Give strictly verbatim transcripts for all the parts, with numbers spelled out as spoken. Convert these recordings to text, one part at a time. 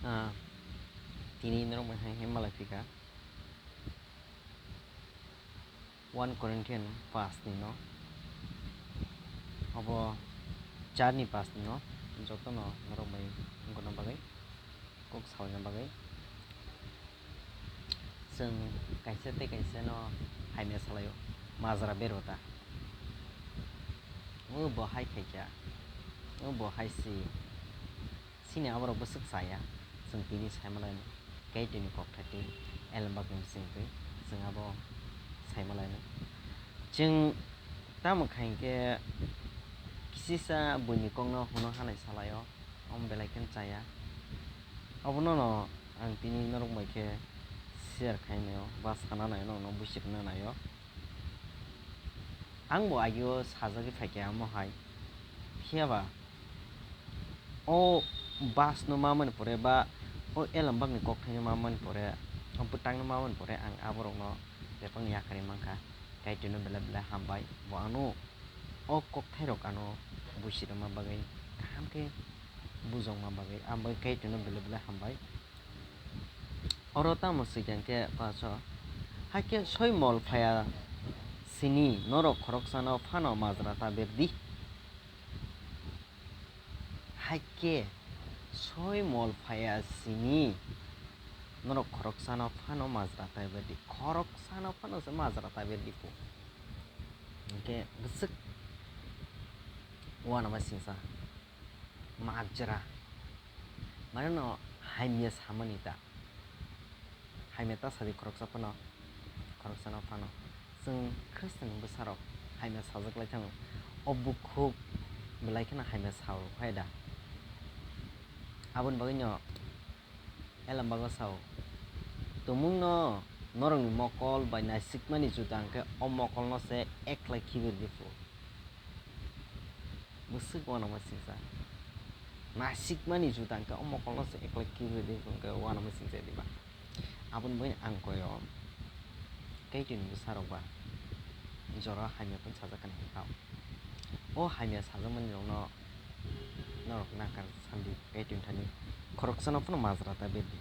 Ah, tini norok bai hai hai malai phika. One Corinthian pass ni no. Obo char ni pass ni no. Joto no norok bai wngkha na bagwi. Kok salna bagwi. Chwng kaisa tei kaisa no hamya salaio. Majra berota. O bo hai khaikha. O bo hai si. Chini aborok bwswk chaya, chwng tini saimalaino, Kaitorni kokthai tei elembakni bisingtwi chwng abo saimalaino. Chwng tamo khai hwnkhe kisisa buini kokno hwnwi hanai salaio, omo belai kheno chaya. Obono no ang tini norok bai khe share khai naio, ba sana naio, norokno buisi rwna naio. Ang bo agio sajagwi phaikha omo hai. Phiya ba o bus no mamani pore ba o elembakni kokthai no mamani pore, o bwtang no mamani pore ang aborok no bebak yakarwi mankha. Kaitorno belai belai hambai. Bo ano o kokthai rok ano buisi rwma bagwi kaham khe bujokma bagwi. Ang bai Kaitorno belai belai hambai. Oro tamo swi khe paso. Hakhe soi mol phaya sini norok khoroksano phano majra ta berdi. Hakhe soi mol phaya sini norok khoroksano phano majra ta berdi. Khoroksano phano se majra ta berdi po. Hingke bwswk uanama singsa majra. Mane no hamya samani ta. Hamya ta sadi khoroksa phano, khoroksano phano. Chwng Khristian bwsarok hamya sajak lai thango. O bukhuk belai kheno hamya sao hai da. Aboni bagwi no Elembakno sao, "Tumungno norokni mokol bai naisikmani juda hwnkhe o mokolno se eklai khibir di phu." Bwswk uanama singsa. Naisikmani juda hwnkhe o mokolno se eklai khibir di phu hwnkhe uanama singsa diba. Aboni bagwi ang koyo Kaitorni bwsarok ba jora hamya phano sajak kani hwnkha. O hamya sajakmani rokno norok nakar sandi Kaitorni thani khoroksano phano majra ta berdi.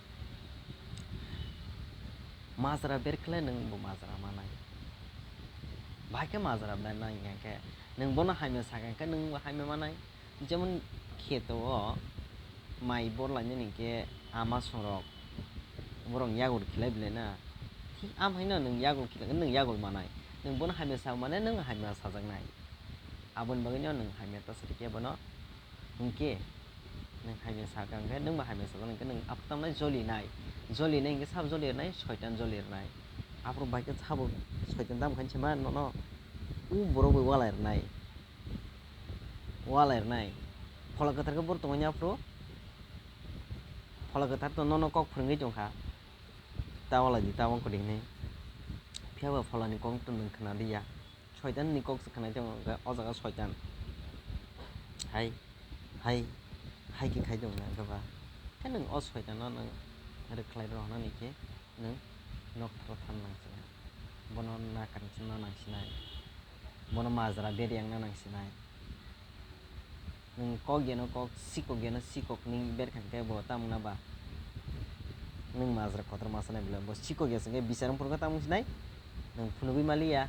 Majra berkhle nwng bo majra manai. Bahai khe majra bernai hwnkhe nwng bono hamya sakha hwnkhe nwng bo hamya manai. Jemon kheto o mai bor lainani hwnkhe ama songrok borok yagul khilai belai na. Thik am haino nwng yagul khilai nwng yagul manai. Nwng bono hamya sa mane nwng hamya sajaknai. Aboni bagwino nwng hamya ta sadi khe bono hwnkhe nwng hamya sakha hwnkhe nwng bo hamya sajak hwnkhe nwng aphuru tamnai jolinai. Jolinai hwnkhe sabo joli rwnai, soitan joli rwnai. Aphuru bai khe sabo soitan tamo khainwi se ma nono u borok bai walai rwnai. Walai rwnai. Phola kwthar khe boro tongmani aphuru. Phola kwthar to nono kok phwrwngwi tongkha. Ta walai di, ta wngkha di hinwi. Phiya ba pholani kok to nwng khna liya. Soitan ni kok se khna tongo, hwnkhe o jaga soitan. Hai, hai, hai khe khai tongo na, hwnkhe ba. Khe nwng o soitan no nwng rwkhlai rw hwnani khe nwng noktharo than nang sinai. Bono nakarni chwngno nang sinai. Bono majra beriyang na nang sinai. Nwng kok geno kok, sikok geno sikok, nwng berkha khe bo tamung na ba? Nwng majra kotor ma sanai bwle, bo sikok ya se khe bichar wng phuru khe tamung sinai? Nwng phunugwi maliya.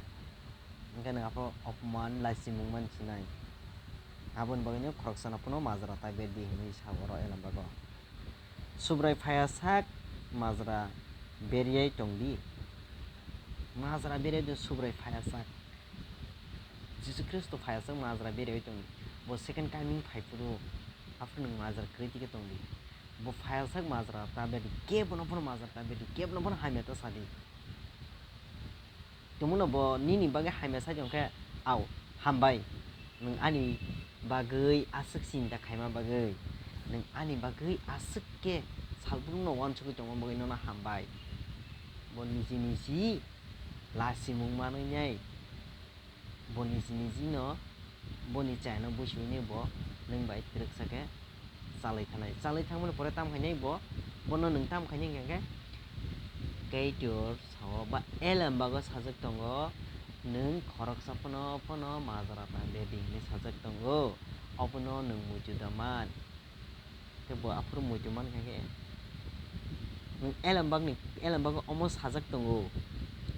Hwnkhe nwng aphuru opman laichimung man sinai. Aboni bagwino khoroksano phano majra ta berdi hinwi sa oro Elembakgo. Subrai phaiya sak majra beriyai tongdi. Majra beriyai de Subrai phaiya sak. Jisu Khristo phaiya sak majra beriyai tongdi. Bo second coming phai phuru aphuru nwng majra kwrwi tike tongdi. Bo phaiya sak majra ta berdi. Kebono phano majra ta berdi. Kebono phano hamya ta sadi. Tongmano bo nini bagwi hamya sai tongkhe, au, hambai. Nwng ani bagwi aswk chinta khaima bagwi, nwng ani bagwi aswk khe salbrumno uansugwi tongma bagwi nono hambai. Bo niji niji lachimung manwi nai, bo niji niji no, boni chayano busiwi nai bo nwng bai twrwksa khe chalwi thanai. Chalwi thangmani pore tamo khainai bo, bono nwng tamo khainai hwnkhe, Kaitor sao ba Elembakgo sajak tongo, nwng khoroksa phano phano majra ta berdi hinwi sajak tongo, obono nwng muitu da man. Khe bo aphuru muitu man kha khe, Nwng elembakni, elembak omo sajak tongo,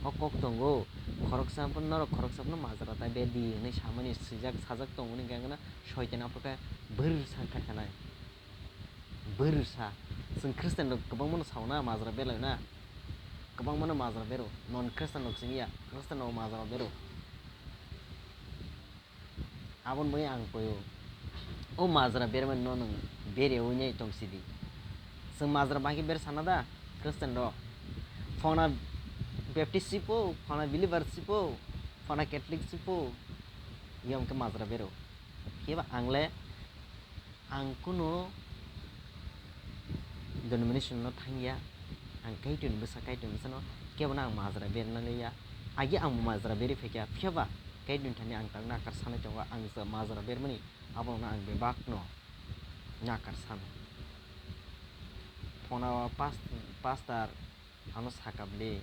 o kok tongo, khoroksa phano norok khoroksa phano majra ta bedi hwnwi samani swijak sajak tongo, hwnwi khe soitan aphuru khe bwrwrsa wngkha khanai. Bwrwrsa. Chwng Christian rok kwbangmano sao na, majra berlaio na. Kwbangmano majra bero. Non Christian rok chwng ya, Christian rok majra bero. Aboni bagwi ang koyo. O majra bermani no nwng bere wngnai tong sidi. Chwng majra bahai khe ber sana da, Christian rok. Phona Baptist si po, phona believer si po, phona Catholic si po. Yom khe majra bero. Phiya ba ang le, ang kuno denomination no thangya, ang Kaitorni bwsa, Kaitorni bwsano kebono ang majra berna liya. Agi ang bo majra berwi phaikha, phiya ba Kaitorni thani ang tak nakar sanai tongo, ang je majra bermani abono ang bebak no nakar sano. Phona o pas-, pastor ano saka bwle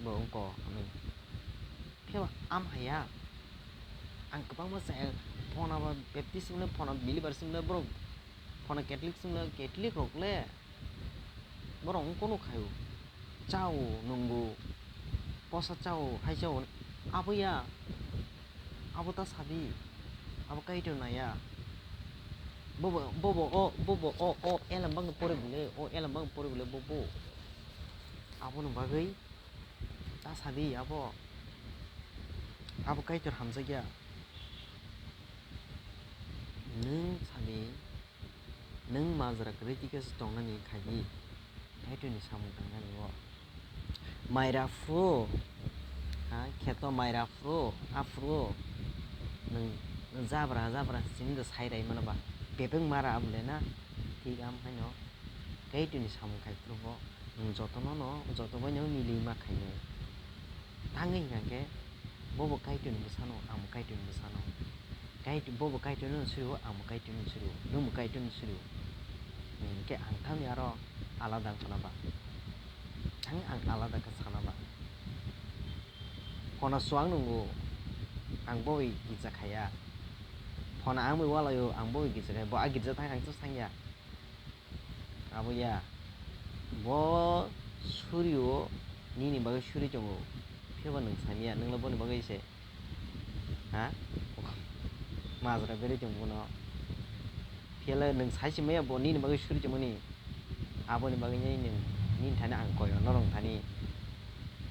bo wngko hwnwi. Phiya ba am haya, ang kwbangma chaya, phona ba Baptist wngmano, phona believer wngmano borok, phona Catholic wngmano, Catholic rok le borok wngkunu khaio, chao nwngo, posa chao hai chao, abo ya, abo ta sadi, abo Kaitor naya, bobo, bobo o, bobo o, o elembakni pore bwle, o elembakni pore bwle bobo. Aboni bagwi ta sadi abo, abo Kaitor hamjakya. Nwng sadi, nwng majra kwrwi tike se tongnani khaidi, Kaitorni samung tangnani o. Maira phuru, ha, kheto maira phuru, aphuru, nwng, nwng jabra, jabra simi do sai rai mano ba, bebeng mara abole na, thik am haino. Kaitorni samung khai phuru bo, nwng jotono no, joto bai no milwi ma khainai. Tangwi hwnkha khe, bobo Kaitorni bwsano, ang bo Kaitorni bwsano. Kaitor, bobo Kaitorno suriwo, ang bo Kaitorno suriwo, nwng bo Kaitorno suriwo. Hwnkhe ang thani aro alada wngkhana ba? Thang ang alada khe sana ba? Phona swang nungo, ang bo bai girja khaya. Phona ang bai walaio, ang bo bai girja khaya. Bo a girja thang ang chwng sangya. Abo ya, bo suri o, nini bagwi suri tongo, phiya ba nwng samiya, nwng le boni bagwi se, ha? Majra berwi tongo bono, phiya le nwng sai se maya bo nini bagwi suri tongmani, aboni bagwi nini, nini thani ang koi o norok thani,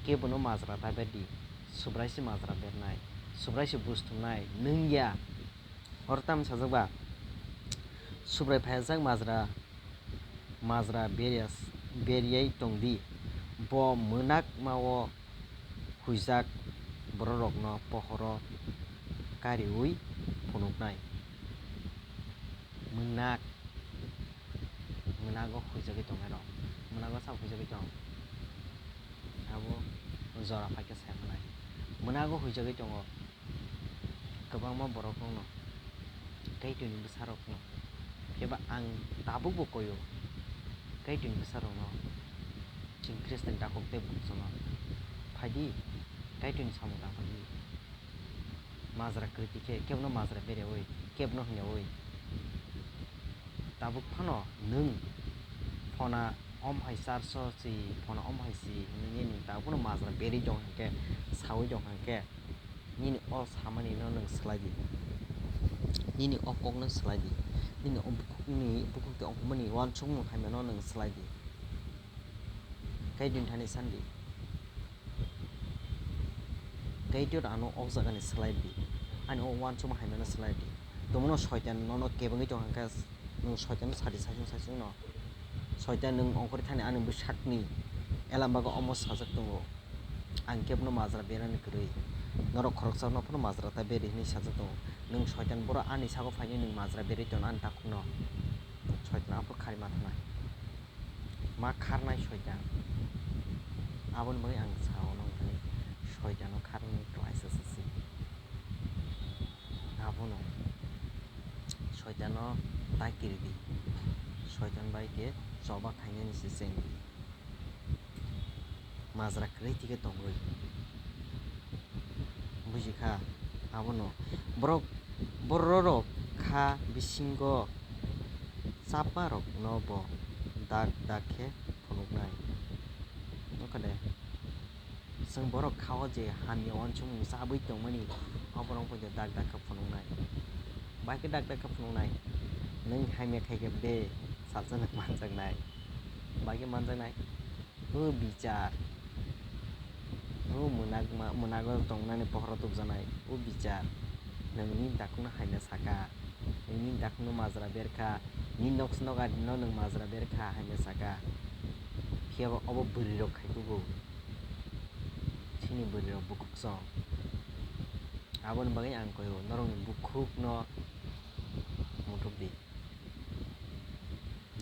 kebono majra ta berdi, Subrai se majra bernai, Subrai se buj thumnai, nwng ya. Oro tamo sajak ba? Subrai phaijak majra, majra berya, beryai tong di. Bo mwnakma o huijak bororokno pohoro kariui phunuknai. Mwnak, mwnago huijagwi tongnai rok, mwnago sa huijagwi tong. Abo jora phaikhe sai manai. Mwnago huijagwi tongo kwbangma borok rokno, Kaitorni bwsarokno. Phiya ba ang tabukbo koyo Kaitorni bwsarokno, chwng Christian takhuk tei bukhuksano. Phaidi, Kaitorni samung tang phaidi. Majra kwrwi khe kebono majra beryaui, kebono hwnyaui. Tabuk phano nwng phona om hai church o si, phona om hai si hwnwi nwng tabuk phano majra berwi tong hwnkhe, saui tong hwnkhe, nini o samani no nwng swlai di. Nini o kok no swlai di. Nini o bukhuk ni, bukhuk tei ongkhormani uansukmung hai mano nwng swlai di. Kaitorni thani sandi. Kaitor ano o jaga ni swlai di. Ani o uansukma hai mano swlai di. Tongmano soitan nono kebengwi tong hwnkhe, nwng soitan no sadi saichung saichung no. Soitan nwng ongkhorwi thani ani bwsakni elam bagwi omo sajak tongo. Ang kebono majra berani kwrwi. Norok khoroksa no phano majra ta beri hwnwi sajak tongo. Nwng soitan boro ani sago phainwi nwng majra berwi tongno ani takhukno. Soitan aphuru kharwi ma thanai. Ma kharnai soitan. Aboni bagwi ang sao nang thani soitano kharnani klaisa se se. Abono soitano ta kiridi. Soitan bai khe choba khainani se chengdi. Majra kwrwi tike tongwi. Bujikha abono. Borok, bororok kha bisingo chapmarokno bo dak dak khe phunuknai. Khe de, chwng borok kha-o je hamya uansukmung chabwi tongmani, oborok wngkha dak dak khe phunuknai. Bai khe dak dak khe phunuknai, nwng hamya khai khe de salsa nwng manjaknai. Bai khe manjaknai, o bichar, o mwnakma, mwnago tongnani pohoro tubjaknai, o bichar, nwng nini dakhukno hamya saka. Nini dakhukno majra berkha, nini nok nok adino nwng majra berkha, hamya saka. Phiya ba obo bwrwirok khai kugo. Chini bwrwirok bukhuk song. Aboni bagwi ang koyo, norokni bukhukno muthubdi.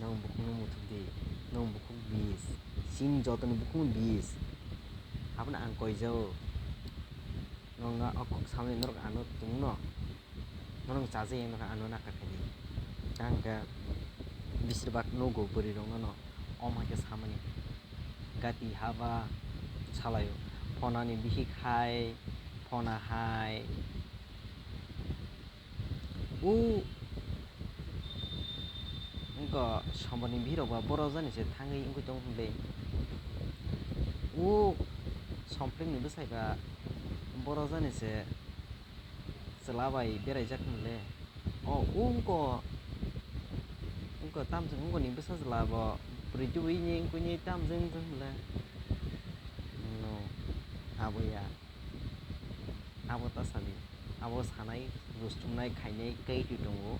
Norok bukhukno muthubdi. Norok bukhuk bis. Chini jotoni bukhukno bis. Abono ang koijao. Norokno o kok samani norok ano tongno. Norok chajakya wngkha ano nakar khaidi. Tang khe beshirbak nugo bwrwirokno no omo hai khe samani. Gati haba salaio. Phonani bihik hai, phona hai. O wngkha somborni bihirok ba boro jani se thangwi wngwi tongo hwnle. O somplengni bwsai ba boro jani se chwla bai beraijak hwnle. O wngkha, wngkha tamjwk wngkha ni bwsa chwla bo bwrwi tubui ni wngkha ni tamjwk wngkha hwnle. No, abo ya. Abo ta sadi. Abo sanai, rwchapnai, khainai, kaitwi tongo.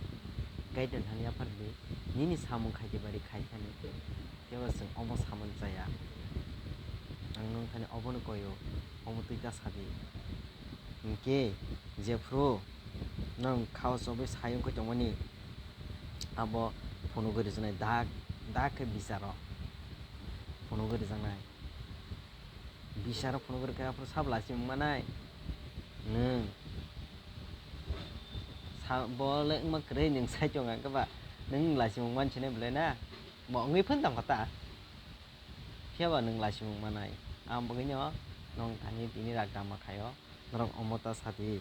Kaitwi thani yaphardi. Nini samung khaidi bari khai thani. Phiya ba chwng omo samung chaya. Ang nwng thani obono koyo. Omo twi ta sadi. Hinkhe jephru nwng khao chobwi sai wngkhe tongmani, abo phunugwi rwjaknai dak, dak khe bicharo phunugwi rwjaknai. Bicharo phunugwi rwkhe aphuru sabo lachimung manai? Nwng sa-, bo le wngma kwrwi nwng sai tongo hwnkhe ba nwng lachimung mansinai belai na? Bo wngwi phano tongkha ta? Phiya ba nwng lachimung manai. Ang bagwino nwng thani tini rak dama khaio, norok omo ta sadi.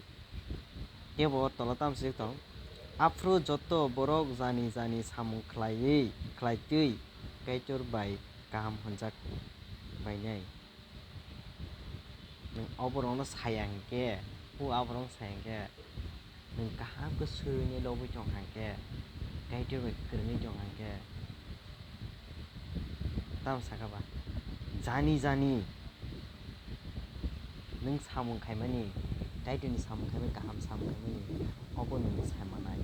Kebo tola tamsajak tong. Aphuru joto borok jani jani samung khlaiwi, khlaitwi Kaitor bai kaham hwnjak bainai. Nwng oborokno saya hinkhe, o aborokno saya hinkhe, nwng kaham khe swrwngwi lobwi tong kha hinkhe, Kaitor bai kwrwngwi tong kha hinkhe, tamo sakha ba, jani jani nwng samung khaimani, Kaitorni samung khaimani, kaham samung khaimani, obo nwng sai manai.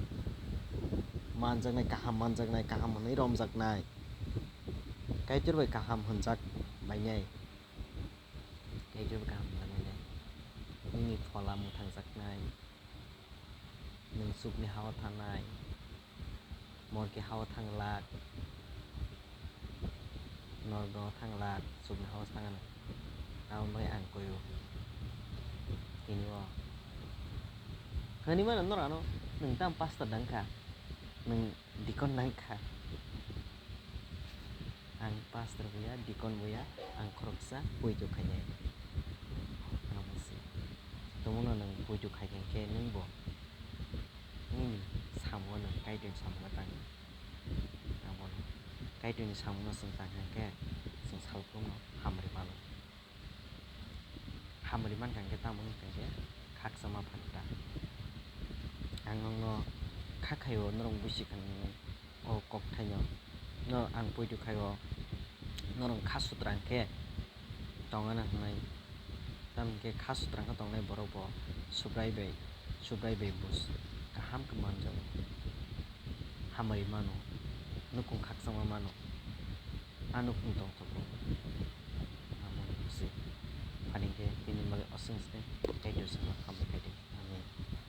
Manjaknai, kaham manjaknai, kaham hwnwi romjaknai. Kaitor bai kaham hwnjak bainai. Kaitor bai kaham hwnjak bainai. Nini phola mwthangjaknai. Nwng chukni ha-o thangnai. Morke ha-o thanglak. Norgo thanglak. Chukni ha-o thangna. Aboni bagwi ang koyo. Tini o. Hwnwi mano norano. Nwng tamo pastor dang kha. Nwng Dikon nangkha. Ang pastor bo ya, dikon bo ya, ang khoroksa poito khainai. Abo se. Tongmano nwng poito khaikha khe nwng bo nini samungo nwng Kaitorni samungo tang. Abono Kaitorni samungo chwng tang kha khe chwng salbrumno hamari mano. Hamari mankha hwnkhe tamo wngkha hwnkhe khakchangma phan ta. Ang nokno kha khaio, norok buisi kha nini o kokthaino. No ang poito khaio, norok kha sutra hwnkhe tongana hwnwi. Tamo hwnkhe kha sutra wngkha tongnai borok bo Subrai bai, Subrai bai buj kaham khe manjago. Hamari mano, nukhung khakchangma mano. A nukhung tongthogo. Amo se. Phani khe bini bagwi oswng se Kaitor se ma hambai khe